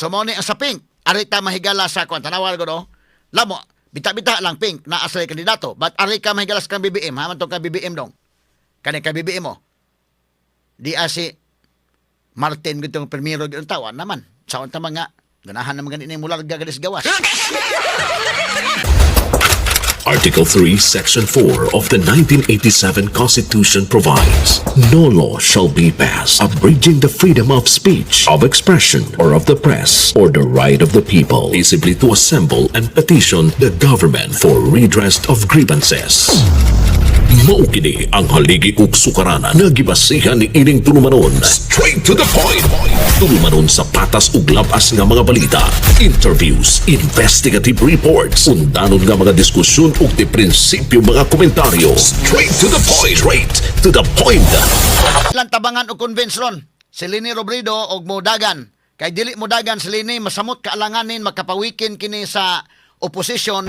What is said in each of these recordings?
So mo ni ang sa pink, ari ta mahigala sa kwan, tanawar ko no. Lamo, bita-bita lang pink na asay kandidato, but ari ka mahigala sa kang BBM, ha man to ka BBM dong. Kani ka BBM mo. Di asi Martin gitong primero gitong tawa naman. Sa unta mga ganahan naman gani ni mularga galis gawas. Article 3, Section 4 of the 1987 Constitution provides, "No law shall be passed abridging the freedom of speech, of expression, or of the press, or the right of the people peaceably to assemble and petition the government for redress of grievances." Mao kini ang haligi ug sukaranan nga gibasihan ni ining tulumanon. Straight to the point. Tulumanon sa patas ug labas nga mga balita, interviews, investigative reports, undanon nga mga diskusyon ug di prinsipyo mga komentaryo. Straight to the point. Straight to the point. Ilang tabangan og convince ron si Leni Robredo og modagan. Kay dili modagan si Leni, masamot kaalanganin, makapawikin kini sa opposition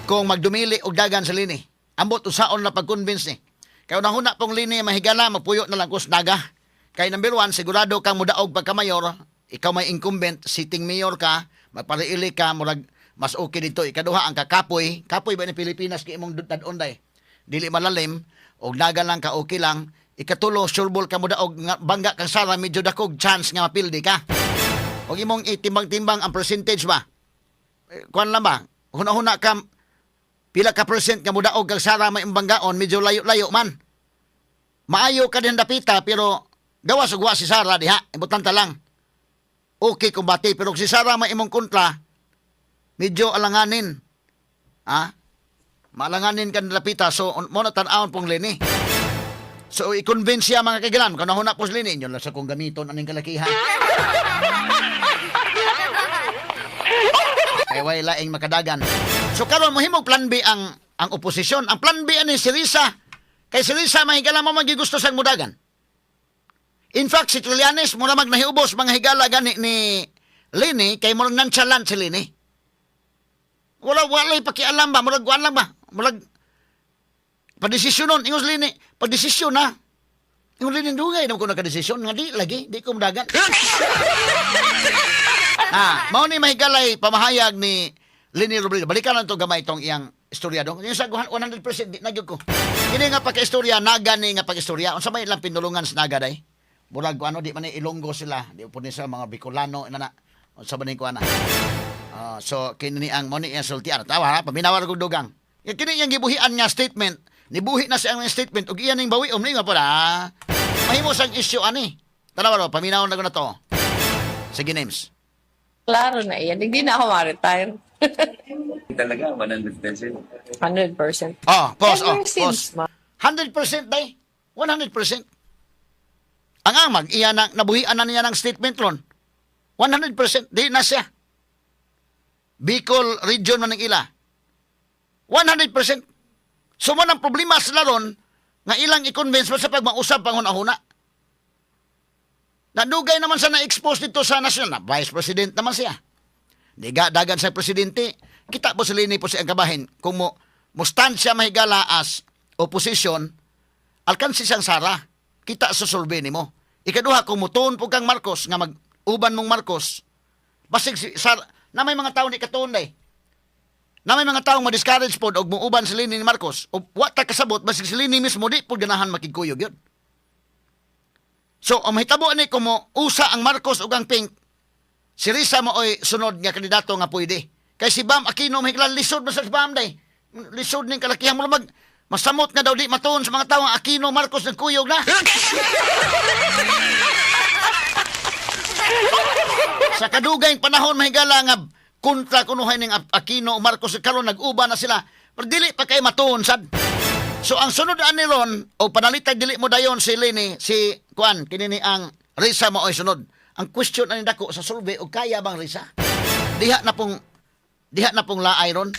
kung magdumili og dagan si Leni. Ambot usaon na pag-convince ni. Kay unahuna pong Leni mahigala, magpuyo na lang kus Naga. Kay number one, sigurado kang mudaog pagka mayor, ikaw may incumbent, sitting mayor ka, magpariili ka, murag mas okay dito. Ikaduha, ang kakapoy, kapoy ba ni Pilipinas kay imong dad-on day. Dili malalim, og Naga lang ka, okay lang. Ikatulo, sureball ka mudaog nga bangga kang Sara, medyo dakog chance nga mapildi ka. Og imong itimbang-timbang ang percentage ba? Eh, kuan lang ba? Huna-huna ka pila ka percent nga mudaog kag Sara may banggaon, medyo layo-layo man. Maayo ka din dapita pero gawas ug wa si Sara diha, importante lang. Okay kumbate pero kung si Sara may imong kontra, medyo alanganin. Ha? Maalanganin ka dapita, so mo na tan-awon pong Leni. So i-convince siya, mga kagilan, kung nahuna po si Leni, inyo lang sa kong gamiton aning kalakihan. Kay way laing makadagan. So karon mohimog plan B ang oposisyon. Ang plan B ani si Risa. Kay si Risa mahigala mo magigusto sang mudagan. In fact, si Trillanes mura mag nahiubos mga higala gani ni Leni kay murag nonchalant si Leni. Wala walay pakialam ba, murag kuan lang ba? Murag padesisyon nun, ingos Leni, padesisyon na. Ingos Leni, dugay naman ko nakadesisyon nga di lagi, di ko mudagan. Ah, mao ni mahigalay pamahayag ni Leni Robredo. Balikan lang to gamay itong iyang istorya dong. Yung sa 100% di na gyud ko. Kini nga pagka-istorya, Naga ni nga pag-istorya. Unsa may ilang pinulungan sa Naga day? Murag ko ano, di man ni Ilonggo sila. Di po ni sila mga Bicolano, ina na. Unsa ba ni ko ana? Ah, so kini ni ang mo ni iyang sultian. Tawa ha, paminawar kog dugang. Ya, kini iyang gibuhian nga statement. Nibuhi na siya ang statement ug iya ning bawi ni nga pala. Mahimo sang issue ani. Tanawa ro, paminaw na ko na to. Sige, names. Klaro na yan. Hindi na ako ma-retire. Talaga, 100%. 100%. Oh, pause, oh, Ever since, pause. 100% day. 100%. Ang amag, iya na, nabuhian na niya ng statement ron. 100%. Di na siya. Bicol region man ang ila. 100%. So mo ng problema sila ron, nga ilang i-convince pa sa pagmausap pang huna-huna. Nadugay naman sa na-expose dito sa national, na vice president naman siya. Di ga dagan sa presidente, kita po sa Leni po siya ang kabahin, kung mo stand siya mahigala as opposition, alkansi siyang Sara. Kita sa survey nimo. Ikaduha, kung mutuon po kang Marcos, nga mag-uban mong Marcos, basig si Sara, na may mga tao ni katuon day. Na may mga taong ma-discourage pod og muuban si Leni ni Marcos, o wa ta kasabot, basig si Leni mismo di pod ganahan makigkuyog yun. So, ang mahitabo ni kung mo usa ang Marcos ug ang Pink, si Risa mo oy sunod nga kandidato nga pwede. Kay si Bam Aquino mahigala lisod man sa si Bam day. Lisod ning kalakihan mo mag masamot nga daw di matuon sa mga tawo ang Aquino Marcos nagkuyog na. Sa kadugayng panahon mahigala nga kontra kunuhay ning Aquino Marcos karon nag-uba na sila. Pero dili pa kay matuon sad. So ang sunod ani ron o panalitag dili mo dayon si Leni, si kuan kini ni ang Risa mo oy sunod. Ang question ani dako sa survey og kaya bang Risa? Diha na pong laay ron.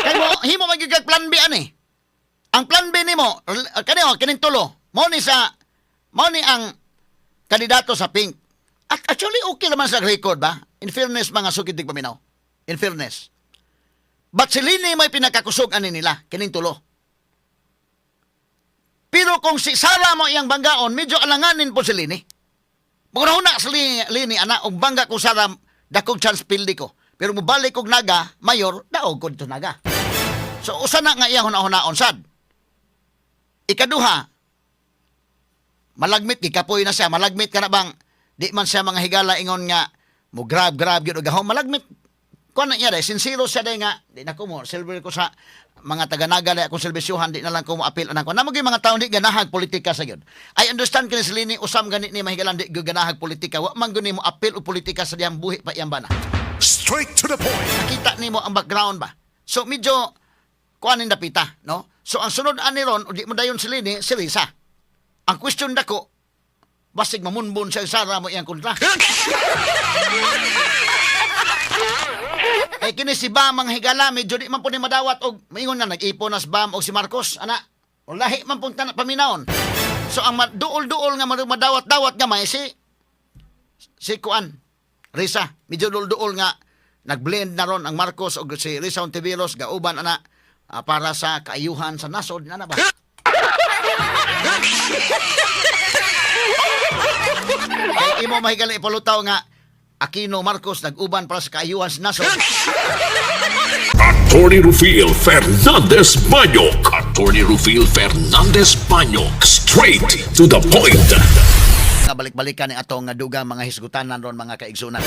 Kay mo himo magyud kag plan B ani. Ang plan B nimo kani oh, kining tulo. Mao ni ang kandidato sa Pink. Actually okay naman sa record ba? In fairness mga sukid dig paminaw. In fairness. But si Leni may pinakakusog ani nila kining tulo. Pero kung si Sara mo iyang banggaon, medyo alanganin po si Leni. Muna sa Leni, ana, og bangga ko Sara, dakog chance pildi ko. Pero mobalik og Naga, mayor, daog ko dito Naga. So, usa na nga iya huna-hunaon sad. Ikaduha, malagmit, gikapoy na siya, malagmit ka na bang, di man siya mga higala ingon nga, mo grab grab yun og gahom, malagmit. Kuan na iya day, sincero siya day nga, di na ko mo, silver ko sa mga taga-Naga day akong serbisyuhan, di na lang ko mo apil anang ko. Namo gyud mga taon di ganahag politika sa gyud. I understand kini si Leni, usam gani ni mahigalan di gyud ganahag politika. Wa man gyud nimo apil og politika sa diyang buhi pa iyang bana. Straight to the point. Nakita nimo ang background ba? So medyo kuanin dapita, no? So ang sunod ani ron, di mo dayon si Leni, si Risa. Ang question dako, basig mamunbon siya Sara mo iyang kontra. Eh kini si Bam ang higala, medyo di man po ni madawat og maingon nga nag-ipon na si Bam og si Marcos, ana. O lahi man pong tanan paminawon. So ang duol-duol nga madawat-dawat gamay si si Kuan Risa, medyo duol-duol nga nagblend na ron ang Marcos og si Risa Ontiveros gauban ana para sa kaayuhan sa nasod ana ba. Kay imo mahigala ipalutaw nga Aquino Marcos nag-uban para sa kaayuhan sa nasod. Attorney Rufil Fernandez Banyok. Attorney Rufil Fernandez Banyok. Straight to the point. Nga balik-balikan ni atong nga dugang mga hisgutanan ron mga kaigsunan.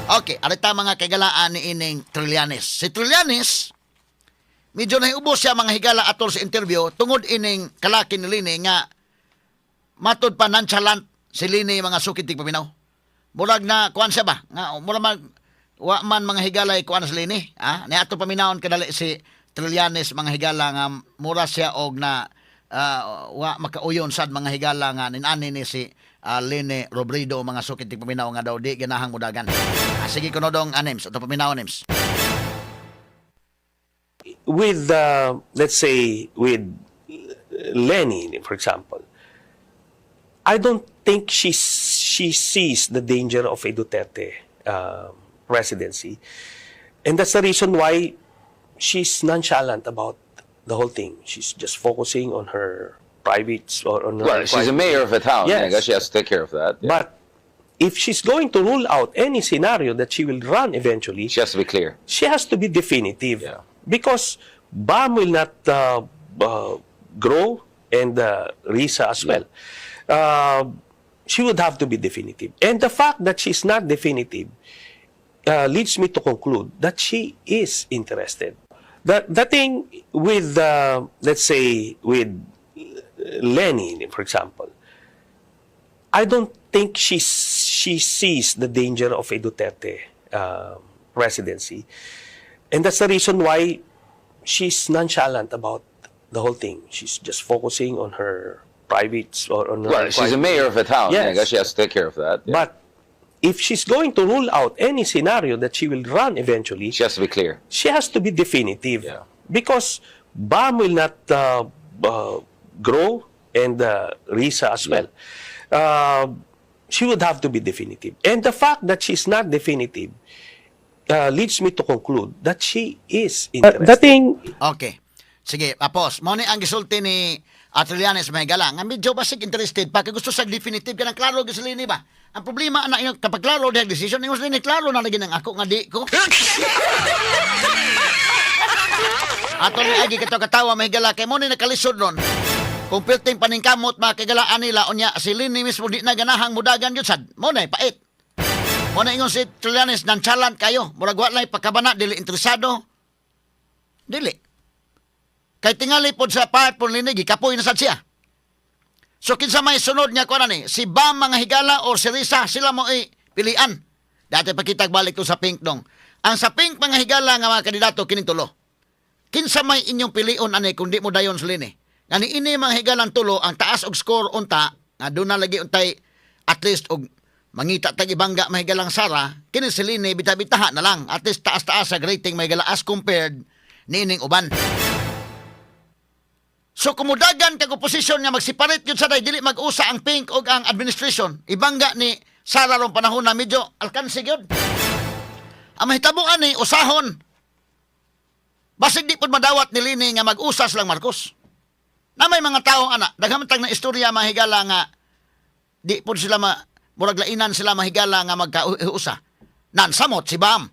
Okay, arita mga kaigalaan ni ining Trillanes. Si Trillanes, medyo nahiubos siya mga higala atol sa interview tungod ining kalaki ni Lini nga matud pa nonchalant si Lini mga sukit tigpaminaw. Murag na kuan siya ba? Nga mura man wa man mga higala kuan si Lini, ah? Ni ato paminawon kadali si Trillanes mga higala nga mura siya og na wa makauyon sad mga higala nga ninani ni si Leni Robredo mga sukit tigpaminaw nga daw di ganahang mudagan. Sige kuno dong anems, ato paminaw anems. With let's say with Leni, for example, I don't think she sees the danger of a Duterte presidency, and that's the reason why she's nonchalant about the whole thing. She's just focusing on her private or on her Well, she's a mayor of a town. Yes. I guess she has to take care of that. Yeah. But if she's going to rule out any scenario that she will run eventually, she has to be clear. She has to be definitive because BAM will not grow and Risa as well. She would have to be definitive. And the fact that she's not definitive leads me to conclude that she is interested. The thing with, let's say, with Leni, for example, I don't think she sees the danger of a Duterte presidency. And that's the reason why she's nonchalant about the whole thing. She's just focusing on her private or on her Well, she's a mayor of a town. Yes. I guess she has to take care of that. Yeah. But if she's going to rule out any scenario that she will run eventually, she has to be clear. She has to be definitive because BAM will not grow and Risa as well. She would have to be definitive. And the fact that she's not definitive leads me to conclude that she is interested. The thing Okay. Sige, apos. Mo ni ang gisulti ni Trillanes Mahigala. Nga medyo basig interested pa kay gusto sa definitive kanang klaro gyud sila ni ba. Ang problema ana ingon kapag klaro diha decision ingon sila ni klaro na lagi nang ako nga di ko. Ato ni agi kato katawa Mahigala kay mo ni nakalisod ron. Kung pirting paningkamot mga kagalaan nila unya si Lini mismo di na ganahang mudagan gyud sad. Mo na pait. Mo na ingon si Trillanes nonchalant kayo. Murag wa lay pagkabana dili interesado. Dili. Kay tingali pod sa part pod Lini, gikapoy na sad siya. So kinsa may sunod niya kuan ni, si Bam mga higala or si Risa, sila mo i pilian. Dati pakitag balik to sa pink dong. Ang sa pink mga higala nga mga kandidato kining tulo. Kinsa may inyong pilion ani kung di mo dayon sa Lini. Nga ni ini mga higalang tulo ang taas og score unta nga doon na lagi untay at least og mangita tag ibangga mahigalang Sara kini si Lini bita-bitaha na lang at least taas-taas sa rating mahigala as compared niining uban. So kumudagan kag oposisyon nga magseparate gyud sa day dili mag-usa ang pink og ang administration. Ibangga ni Sara rong panahon na medyo alkansi gyud. Ang mahitabo ani usahon. Basig di pud madawat ni Lini nga mag-usas lang Marcos. Na may mga tao ana, daghan man tag na istorya, mahigala, nga di po sila ma, murag lainan sila, mahigala, nga magkausa. Nan samot si Bam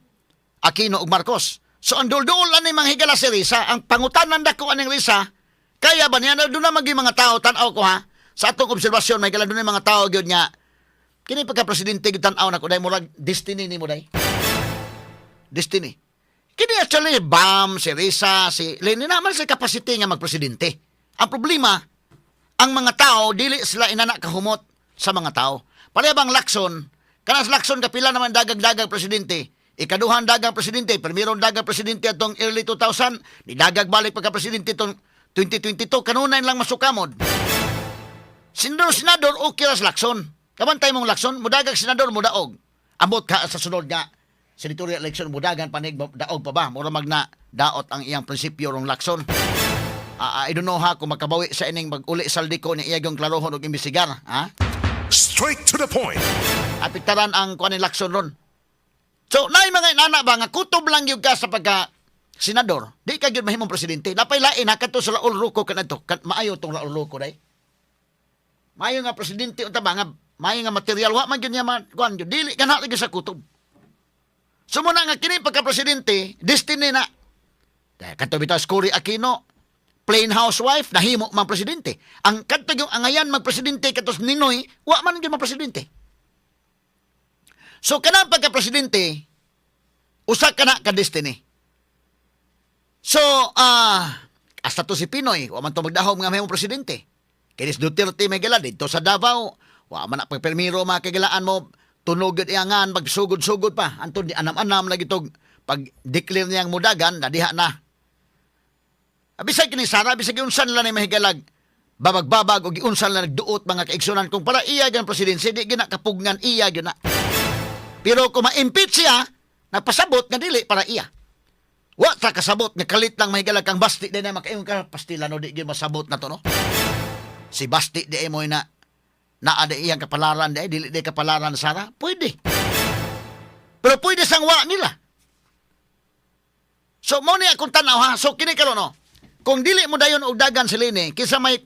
Aquino ug Marcos. So ang dulduol ani, mga higala, si Risa, ang pangutanan dako aning Risa, kaya ba niya na doon na maging mga tao, tan-aw ko ha, sa atong obserbasyon, may higala, doon mga tao gyud nga kini pagka presidente gyud, tan-aw na ko dai, murag destiny nimo dai. Destiny. Kini actually Bam, si Risa, si Leni naman sa capacity nga magpresidente. Ang problema, ang mga tao dili sila inana kahumot sa mga tao. Pareha bang Lacson, kanas Lacson kapila naman dagag-dagag presidente. Ikaduhan dagang presidente, primerong dagang presidente atong early 2000, nidagag balik pagka presidente itong 2022, kanunay lang masukamod. Senador, senador, okay ra sa Lacson. Kabantay mong Lacson, mudagag senador, mudaog. Ambot ka sa sunod nga senatorial election, mudagan panig, daog pa ba? Mura magna daot ang iyang prinsipyo rong Lacson. Ah, I don't know ha kung makabawi sa ining mag-uli Zaldy Co ni iya yung klarohon og imbisigar, ha? Straight to the point. Apektaran ang kuan ni Lacson ron. So, naay mga inana ba nga kutob lang gyud ka sa pagka senador, di ka gyud mahimong presidente. Napay lain ha kadto sa Raul Roco kanadto. Kan maayo tong Raul Roco day. Maayo nga presidente unta ba nga maayo nga material, wa man gyud niya ma kuan gyud. Dili ka na lagi sa kutob. So muna nga kini pagka presidente, destiny na. Dahil kadto bitaw si Cory Aquino, plain housewife, nahimo man presidente. Ang kadto yung angayan magpresidente katos Ninoy, wa man gyud presidente. So kanang pagka presidente, usa ka na ka destiny. So, hasta to si PNoy, wa man to magdahom nga mahimong presidente. Kay Duterte may gala dito sa Davao, wa man na pagpermiro mga kagilaan mo, tunog gyud iangan, magsugod-sugod pa. Anton di anam-anam lagi tog pag declare niyang mudagan, na diha na. Bisag kini Sara, bisag giunsan nila ni mahigalag, babag-babag o giunsan nila nagduot, mga kaigsunan, kung para iya gan presidency, di gina kapugnan iya gyud na. Pero kung ma-impeach siya, nagpasabot nga dili para iya. Wa ta kasabot nga kalit lang, mahigalag, kang Basti di na makaingon ka pastila no, di gyud masabot na to no. Si Basti di mo na naa di iyang kapalaran di dili di kapalaran Sara, pwede. Pero pwede sang wa nila. So mo ni akong tanaw ha. So kini karon no. Kung dili mo dayon og dagan si Leni, kinsa may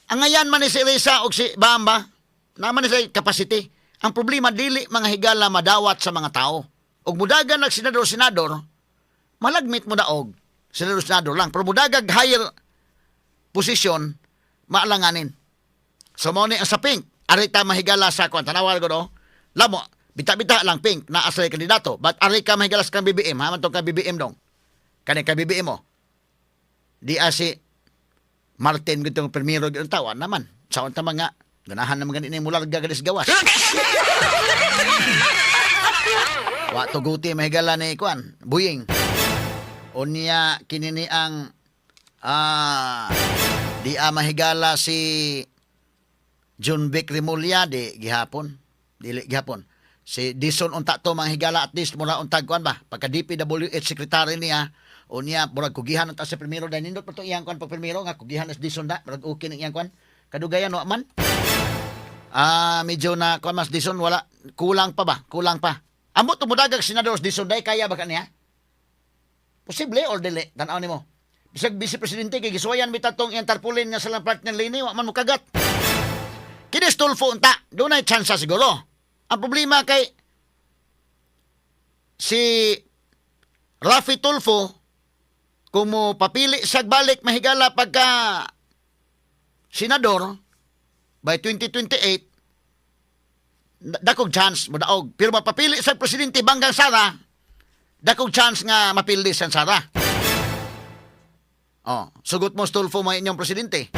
angayan man ni si Risa og si Bamba, naman ni sa capacity. Ang problema, dili, mga higala, madawat sa mga tao. Og mudagan nag senador senador, malagmit mo daog. Senador senador lang. Pero mudagag higher position, maalanganin. So mo ni ang sa pink, arita mahigala sa kwan. Tanawal ko no. Lamo, bita-bita lang pink na asay kandidato. But ari ka mahigala sa kang BBM, ha man tong kang BBM dong. Kani kang BBM mo. Di si Martin gitong primero gyud tawa naman. Sa unta mga ganahan naman gani ni mularga galis gawas. Wa tuguti, mahigala, ni kwan, Buying. Unya kini ni ang di a mahigala si John Vic Remulla, di gihapon. Dili gihapon. Si Dison unta to, mga higala, at least mura untag kuan ba pagka DPWH secretary niya. Unya murag kugihan unta sa primero dahil nindot pa to iyang kuan pag primero nga kugihan as Dison da, murag okay ning iyang kuan kadugayan wa man. Medyo na kuan mas Dison, wala, kulang pa ba? Kulang pa. Ambot tumudagag senador Dison day, kaya ba kaniya? Posible or dili? Tan-aw nimo. Bisag vice presidente kay gisuwayan bitaw tong iyang tarpaulin nga silang partner Leni, wa man mo kagat. Kini Tulfo unta, dunay tsansa siguro. Ang problema kay si Raffy Tulfo, kung mo papili sa balik, mahigala, pagka senador by 2028, dakong chance mo daog. Pero mapapili sa presidente banggang Sara, dakong chance nga mapili sa Sara. Oh, sugot mo Tulfo mo inyong presidente.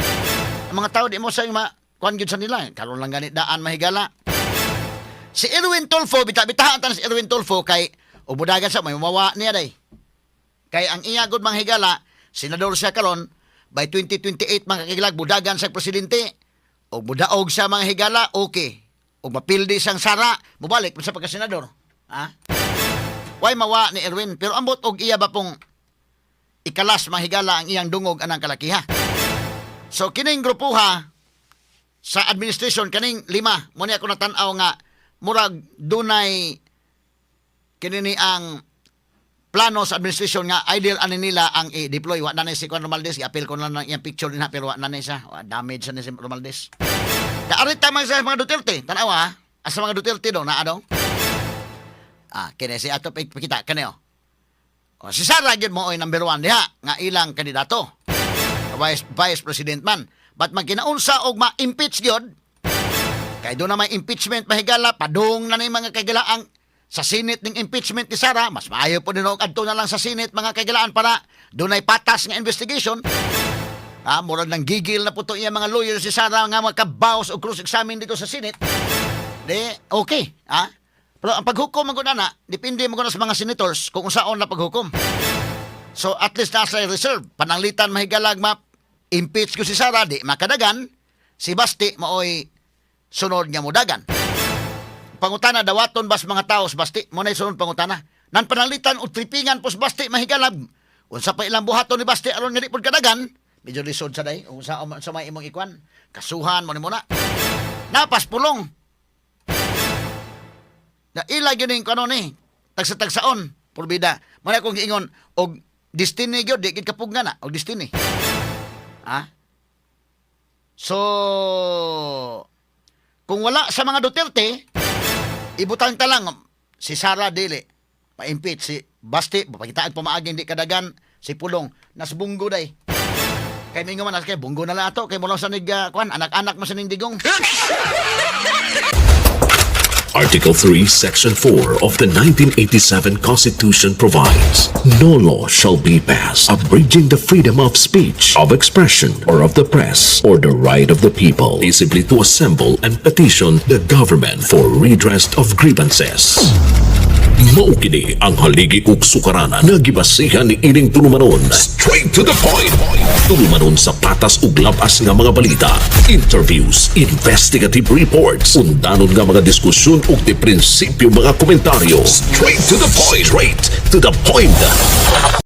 Ang mga tao di mo sa ma kuan gyud sa nila. Karon lang gani daan, mahigala. Si Erwin Tulfo, bita-bitahan tan si Erwin Tulfo kay ubudagan sa may mawa niya day. Kay ang iya gud, mga higala, senador siya karon, by 2028, mga kagilag, budagan sa presidente o budaog sa mga higala, okay. O mapildi siyang Sara, mubalik pa sa pagka-senador. Ha? Way mawa ni Erwin, pero ambot og iya ba pong ikalas, mahigala, ang iyang dungog anang kalakiha. So kining grupuha sa administration, kaning lima mo ni ako natan-aw nga murag dunay kini ni ang Plano sa administration nga ideal ani nila ang i-deploy. Wa na ni si Juan Romualdez, i-appeal ko na lang iyang picture din ha, pero wa na ni siya. Wa, damage na ni si Romualdez. Daarit tama sa mga Duterte. Tanawa ha. Asa mga Duterte do na ano? Ah, kini si ato pakita kani oh. O, si Sara gyud mo oy number 1 diha nga ilang kandidato. Vice President man. But magkinaunsa og ma-impeach gyud kay doon na may impeachment mahigala, padung na ni mga kaigalaan sa Senate ning impeachment ni Sara, mas maayo po din og adto na lang sa Senate, mga kaigalaan, para doon ay patas nga investigation. Ah, murag nang gigil na po to iya mga lawyers si Sara nga makabaws og cross-examine dito sa Senate. Di, okay. Ah? Pero ang paghukom man gud ana, depende man gud na sa mga senators kung unsaon na paghukom. So at least nasa reserve. Pananglitan mahigalag ma impeach ko si Sara, di makadagan, si Basti maoy sunod nga mudagan. Pangutana, dawaton bas mga tao sa Basti? Mo na sunod pangutana. Nan pananglitan og tripingan pos Basti mahigalag. Unsa pa ilang buhaton ni Basti aron nga di pud kadagan? Medyo lisod sa day. Unsa sa may imong ikuan? Kasuhan mo ni muna. Napas pulong. Na ila gyud ning kuno ni. Tagsa-tagsaon purbida. Mo na akong giingon og destiny gyud, di gid kapugna na og destiny. Ha? So, kung wala sa mga Duterte, ibutang ta lang si Sara dili pa-impeach, si Basti pakitaan pamaagi di kadagan, si Pulong nas bunggo day. Kay mingo man kay bunggo na lang ato kay mo lang sa nig kuan anak-anak mo sa ning digong. Article 3, Section 4 of the 1987 Constitution provides, "No law shall be passed abridging the freedom of speech, of expression, or of the press, or the right of the people peaceably to assemble and petition the government for redress of grievances." Mao kini ang haligi ug sukaranan nga gibasihan ni ining tulumanon. Straight to the point. Tulumanon sa patas ug labas nga mga balita, interviews, investigative reports, undanon nga mga diskusyon ug di prinsipyo mga komentaryo. Straight to the point. Straight to the point.